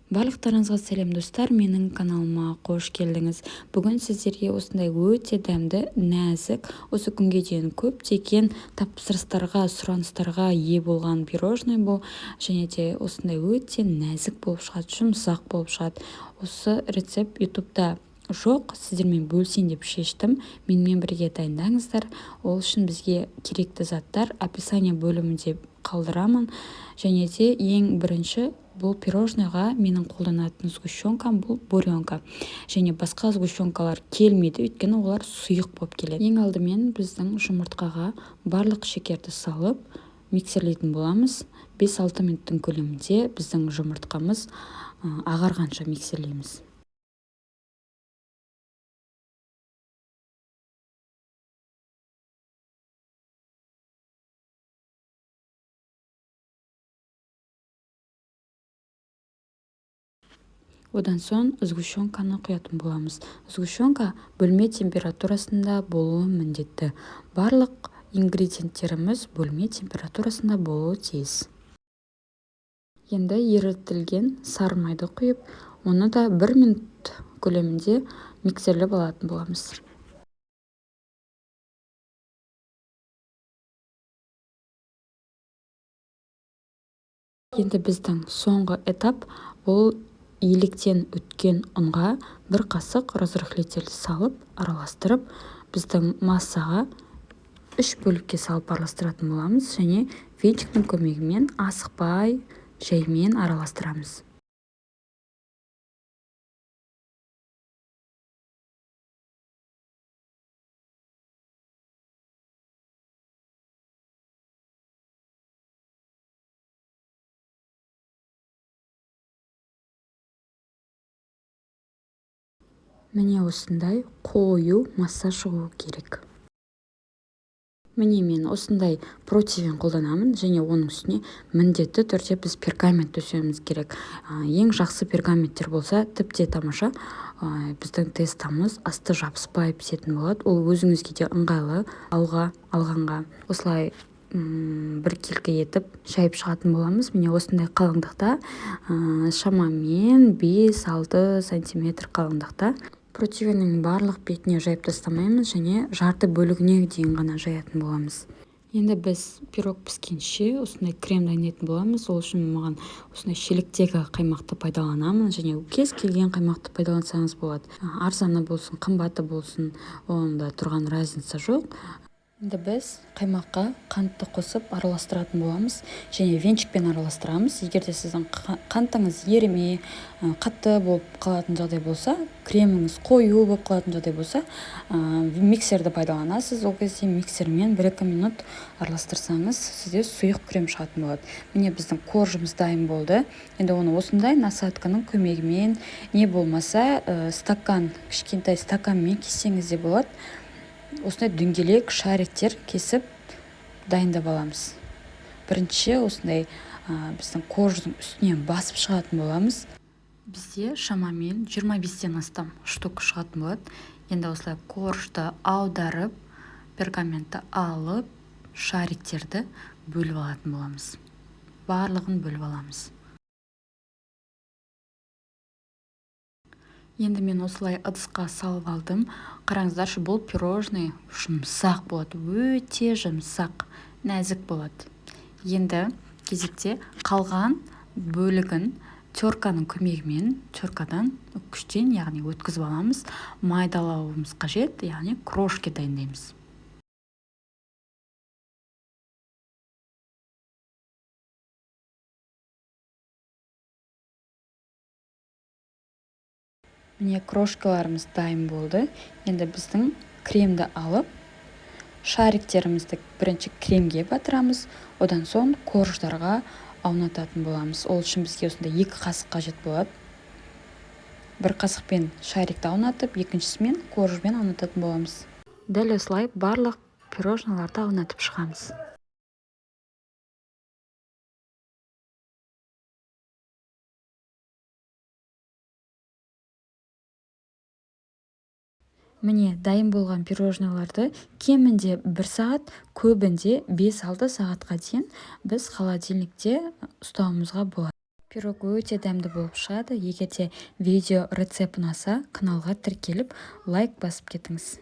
Барлықтарыңызға сәлем, достар! Менің каналыма қош келдіңіз! Бүгін сіздерге осындай өте дәмді, нәзік, осы күнге дейін көптеген тапсырыстарға, сұраныстарға ие болған пирожный бұл. Және де осындай өте нәзік болып шығады, жұмсақ болып шығады. Осы рецепт Ютубта жоқ, сіздермен бөлісейін деп шештім. Менімен бірге дайындаңыздар. Ол үшін бізге керекті заттар описание бөлімінде қалдырамын. Және де ең бірінші бұл пирожныйға менің қолданатын сгущенкам бұл Буренка, және басқа сгущенкалар келмейді, өйткені олар сұйық болып келеді. Ең алдымен біздің жұмыртқаға барлық шекерді салып, миксерлейтін боламыз. 5-6 минуттың көлемінде біздің жұмыртқамыз ағарғанша миксерлейміз. Одан соң сгущенканы құятын боламыз. Сгущенка бөлме температурасында болуы міндетті. Барлық ингредиенттеріміз бөлме температурасында болуы тиіс. Енді ерітілген сары майды құйып, оны да 1 минут көлемінде миксерлеп алатын боламыз. Енді біздің соңғы этап бұл електен өткен ұнға 1 қасық разрыхлитель салып, араластырып, біздің массаға 3 бөлікке салып араластыратын боламыз және венчиктің көмегімен асықпай, жаймен араластырамыз. Міне, осындай қою масса шығуы керек. Міне, мен осындай противень қолданамын және оның үстіне міндетті түрде біз пергамент төсеуіміз керек. Ең жақсы пергаменттер болса, тіпте тамаша. Біздің тестамыз асты жабыспай пісетін болады. Ол өзіңізге де ыңғайлы алға алғанға. Осылай біркелкі етіп шайып шығатын боламыз. Міне, осындай қалыңдықта, шамамен 5-6 сантиметр қалыңдықта. Противеннің барлық бетіне жайып тастамаймыз және жарты бөлігіне дейін ғана жаятын боламыз. Енді біз пирог піскенше осындай крем дайындайтын боламыз. Ол үшін маған осындай шелектегі қаймақты пайдаланамын және кез келген қаймақты пайдалансаңыз болады. Арзаны болсын, қымбаты болсын, онда тұрған разница жоқ. Енді біз қаймаққа қантты қосып араластыратын боламыз және венчикпен араластырамыз. Егер де сіздің қантыңыз ерімей, қатты болып қалатын жағдай болса, креміңіз қою болып қалатын жағдай болса, миксерді пайдаланасыз. Ол кезде миксермен 1-2 минут араластырсаңыз, сізде сұйық крем шығатын болады. Міне, біздің коржымыз дайын болды. Енді оны осындай насадканың көмегімен, не болмаса, стакан, кішкентай стаканмен кессеңіз де болады. Осындай дөңгелек шариктер кесіп дайындап аламыз. Бірінші осындай біздің корждың үстінен басып шығатын боламыз. Бізде шамамен 25-тен астам штук шығатын болады. Енді осылай коржды аударып, пергаментті алып, шариктерді бөліп алатын боламыз. Барлығын бөліп аламыз. Енді мен осылай ыдысқа салып алдым. Қараңыздаршы, бұл пирожный жұмсақ болады, өте жұмсақ, нәзік болады. Енді кезекте қалған бөлігін терканың көмегімен, теркадан күштен, яғни өткізіп аламыз. Майдалауымыз қажет, яғни крошки дайындаймыз. Міне, крошкаларымыз дайын болды. Енді біздің кремді алып, шариктерімізді бірінші кремге батырамыз, одан соң корждарға аунататын боламыз. Ол үшін бізге осындай 2 қасық қажет болады. Бір қасықпен шарикті аунатып, екіншісімен коржбен аунататын боламыз. Дәл осылай барлық пирожныйларды аунатып шығамыз. Міне, дайын болған пирожныйларды кемінде 1 сағат, көбінде 5-6 сағатқа дейін біз холодильникте ұстауымызға болады. Пирог өте дәмді болып шығады. Егер де видео рецепт ұнаса, каналға тіркеліп, лайк басып кетіңіз.